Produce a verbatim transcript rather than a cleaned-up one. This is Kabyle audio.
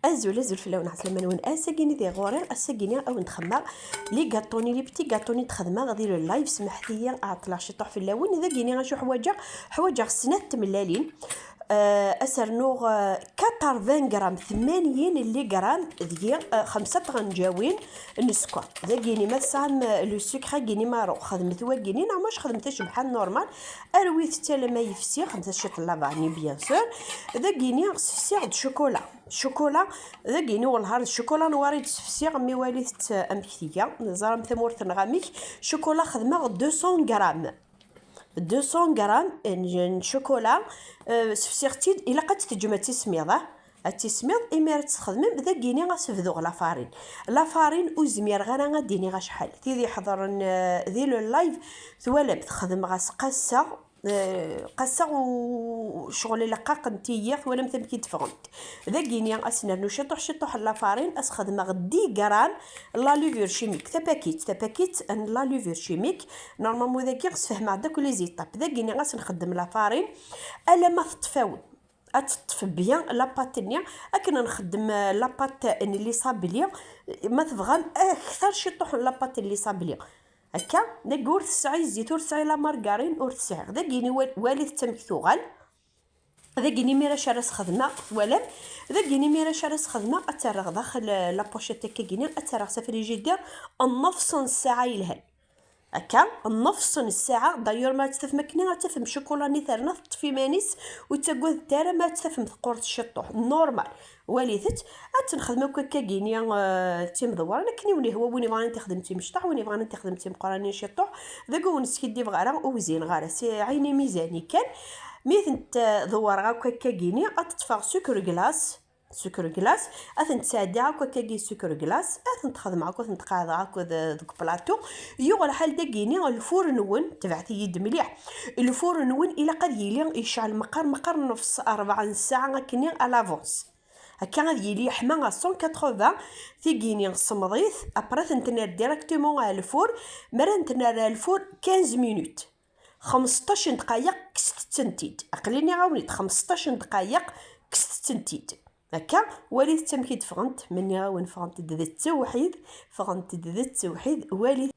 Azul, azul fell-awen, ɛeslama-nwen. Ass-agi-ni di ɣur-i, ass-agi-ni a wen-d-xedmeɣ les gâteaux-nni, les petits gâteaux-nni d-xedmeɣ di le live. Smeḥt-iyi, ɛeṭṭleɣ ciṭuḥ fell-awen. Dagi-ni acu ḥwaǧeɣ? Ḥwaǧeɣ snat tmellalin. Euh, ad s-rnuɣ, euh, quatre-vingts grammes, tmanyin lli gram, deg-i, euh, xemsa tɣenǧawin n sskeṛ. Dagi-ni ma tesɛam, euh, le sucre-agi-ni marron, xedmet wagi-ni, neɣ mac xedmet acebḥan normal. Rwit-t alamma yefsi, xedmet ciṭ n la vanille, bien sûr. Dagi-ni sefsiɣ-d chocolat. Chocolat, dagi-ni wellah d chocolat noir i d-sefsiɣ, mi walit-t amek tga. Ẓram tamurt-nneɣ amek. Chocolat xedmeɣ deux cents grammes. Deux cents grammes n, n chocolat, euh, sefsiɣ-tt-id, ilaq ad tt-teǧǧem ad tismiḍ, ah. Ad tismiḍ, imi ara tt-txedmem, dagi-ni ad s-bduɣ la farine. La farine ur zmireɣ ara ad d-iniɣ acḥal. Tid iḥeḍren, euh, di le live, twalam, xedmeɣ-as qasseɣ, euh, qasseɣ u ccɣel ileqqaq n tiyi, twalam amek i d-ffɣent. Dagi-ni ad s-nernu ciṭuḥ ciṭuḥ n la farine, ad s-xedmeɣ dix grammes n la levure chimique, tapakit, tapakit n la levure chimique. Normalement dagi sfehmeɣ-d akk les étapes. Dagi-ni ad s-nxeddem la farine alamma teṭṭef-awen. Ad teṭṭef bien la pâte-nni, akken ad nxeddem, euh, la pâte n les sablés. Ma tebɣam akter ciṭuḥ n la pâte n les sablés. Akka, dagi ur tesɛi zzit, ur tesɛi la margarine, ur tesɛi. Dagi-ni wal-, walit-tt amek tuɣal. Dagi-ni imir acu ara s-xedmeɣ, twalam? Dagi-ni imir acu ara s-xedmeɣ, ad tt-rreɣ daxel, euh, la pochette akka-gini, ad tt-rreɣ s afrijidir nnefṣ n ssaɛa yelhan. Akka, nnefṣ n ssaɛa, d'ailleurs ma ad tt-tafem akken ad tafem ccukula-nni terna teṭṭef iman-is, ur ttagadet ara ma ad tt-tafem teqqur ciṭuḥ, normal. Walit-tt, ad tt-nexdem akk akka-gini, euh, d timdewwrin, akken i wen-ihwa, win ibɣan ad t-ixdem d timecṭaḥ, win ibɣan ad t-ixdem d timeqqranin ciṭuḥ, dagi ur wen-skiddibeɣ ara, ur wzineɣ ara, c'est ɛini mizani kan. Mi tent-dewwreɣ akk akka-gini, ad ṭṭfeɣ sucre glace, sucre glace, ad tent-sɛeddiɣ akk akkagi sucre glace, ad tent-xedmeɣ akk, ad tent-qeɛdeɣ akk d-, deg plateau. Yuɣ lḥal dagini, lfur-nwen, tebɛet-iyi-d mliḥ, lfur-nwen ilaq ad yili yecɛel meqqar, meqqar nnefṣ rebɛa n ssaɛa akkenni à l'avance. Akka ad yili yeḥma à cent quatre-vingts, tigini semmeḍ-it, après ad tent-nerr directement ɣer lfur, mi ara tent-nerr ɣer lfur quinze minutes. Xemseṭṭac n dqayeq, kkset-tent-id. Aql-i nniɣ-awen-d xemseṭṭac n dqayeq, kkset-tent-id. Akka, walit amek i d-ffɣent, ma nniɣ-awen ffɣent-d d ttewḥid, ffɣent-d d ttewḥid, walit